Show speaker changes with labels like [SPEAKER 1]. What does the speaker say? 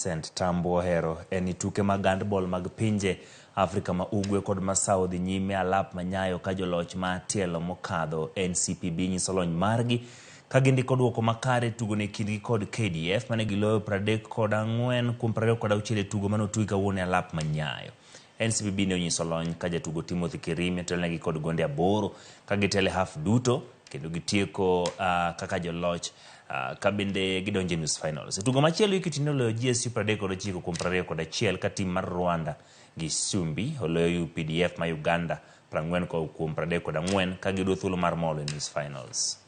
[SPEAKER 1] Vincent Tambo ohero en ni tuke mag handball mag pinje Afrika ma Ugwe kod ma South dhi nyime alap manyayo ka joloch ma tielo mokadho NCPB nyiso lony margi ka gindiko duoko makare tugo ne kindgi kod KDF mane giloyo 34 kuom 26 e tugo mane otugi kawuono e alap manyayo. NCPB ne onyiso lony ka jatugo Timothy Kirimi otelonegi kod gonde aboro ka gitelo e haf duto kendo gitieko uh, kaka joloch uh, ka bende gidonjo e nus finals. E tugo machielo Equity ne oloyo GSU 39 kuom 21 ka tim mar Rwanda gi Sumbi oloyo UPDF ma Uganda 40 kuom 34 ka giyudo thuolo mar molo e nus finals.